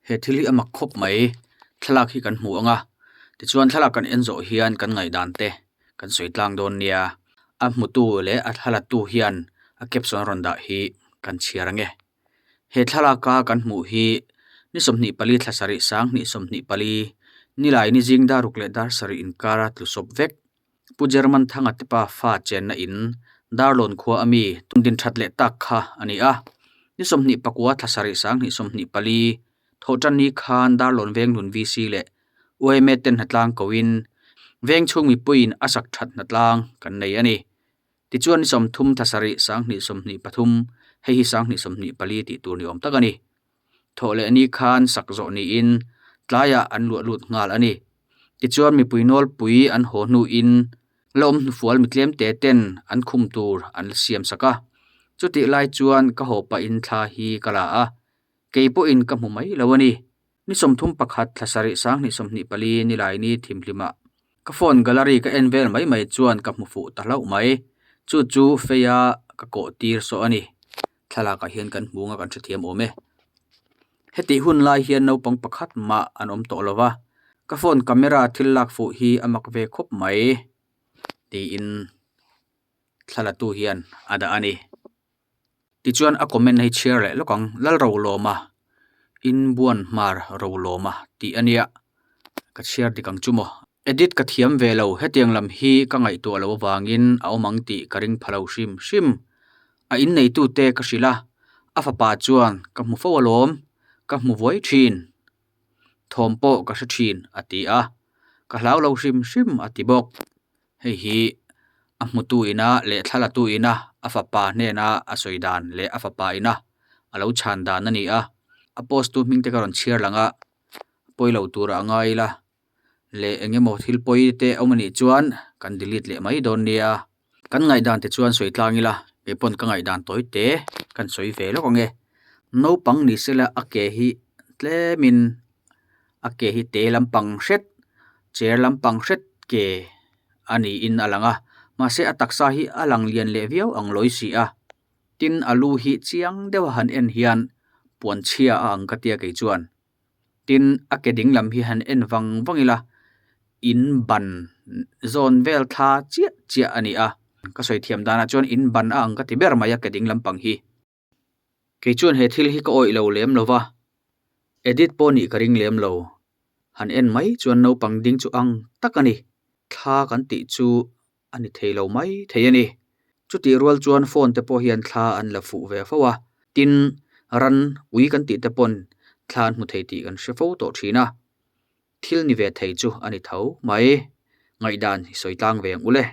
He thil hi a mak khawp mai thlalak hi kan hmu ang a tichuan thlalak kan en zawh hian kan ngaihdan te kan sawi tlang dawn nia a hmutu leh a thla la tu hian a caption a rawn dah hi kan chhiar ang e he thlalak a kan hmuh hi ni 24 thla sarih 2024 nilai ni zing dar ruk leh dar sarih inkar a tlu sawp vek. Pu German Thanga te pa fa chenna in Darlawn khua a mi tum din that leh tak kha a ni a. Ni 29 thla sarih 2024 thawhtan ni khan Darlawn Venglun VC leh yma ten hnatlang koin veng chhung mipuiin a sak that hnatlang kan nei a ni. Tichuan ni 30 thla sarih 2023 hei hi 2024 tih tur ni awm tak a ni. Thawh leh ni khan sak zawh niin tlaiah an luah lut nghal a ni. Tichuan mipui nawlpui an haw hnuin la awm hnufual mitlem te ten an khum tur an la siam sak a. Chutih lai chuan ka haw pahin thla hi ka la a, kei pawhin ka hmu mai lo a ni. Ni 31 thla sarih 2024 nilai ni thimhlimah ka phone gallery ka en vel mai mai chuan ka hmu fuh ta hlauh mai. Chu chu feia ka kawh tir saw a ni. Thlalakah hian kan hmu anga kan hrethiam awm e. Hetih hun lai hian naupang pakhat mah an awm tawh lo va, ka phone camera thil lak fuh hi a mak ve khawp mai tiin thlalatu hian a dah a ni. Tichuan a comment hi chhiar leh lawk ang, Lalrolawma, Inbuan hmar Rolawma tih a nia, ka chhiar dik ang chu maw. Edit ka thiam ve lo, hetiang lam hi ka ngaihtuah loh avangin a awm ang tih ka ring pha lo hrim hrim. A inneitute ka hrilh a, a fapa chuan ka hmu fo alawm, ka hmu vuai thin. Thawm pawh ka hre thin a ti a, ka hlau lo hrim hrim a ti bawk. Hei hi a hmutu ina leh thlalatu ina a fapa hnena a sawi dan leh a fapa ina a lo chhan dan a ni a. A post tu hming te ka rawn chhiar lang a, pawi lo turah a ngai ila leh eng emaw thil pawi te awm a nih chuan kan delete leh mai dawn nia. Kan ngaihdan te chuan sawi tlang ila kei pawn ka ngaihdan tawi te kan sawi ve lawk ang e. Naupang ni sela a ke hi tlemin a ke hi te lampang hret chair lampang hret ke a niin a lang a mahse a taksa hi a lang lian leh viau ang lawi si a tin a lu hi chiang deuh a han en hian puan chhia a ang ka tia kei chuan tin a ke ding lam hi han en vang vang ila in ban zawn vel thla chiah chiah a ni a ka sawi thiam danah chuan in ban a ang ka ti ber mai a ke ding lampang hi. Kei chuan he thil hi ka awih lo lem lo va, edit pawh nih ka ring lem lo. Han en mai chuan naupang ding chu ang tak a ni, thla kan tih chu a ni thei lo mai thei a ni. Chutih rual chuan phone te pawh hian thla an la fuh ve fo a, tin ran ui kan tih te pawn thla an hmu thei tih kan hre fo tawh thin a, thil ni ve thei chu a ni tho mai. Ngaihdan i sawi tlang ve ang u le.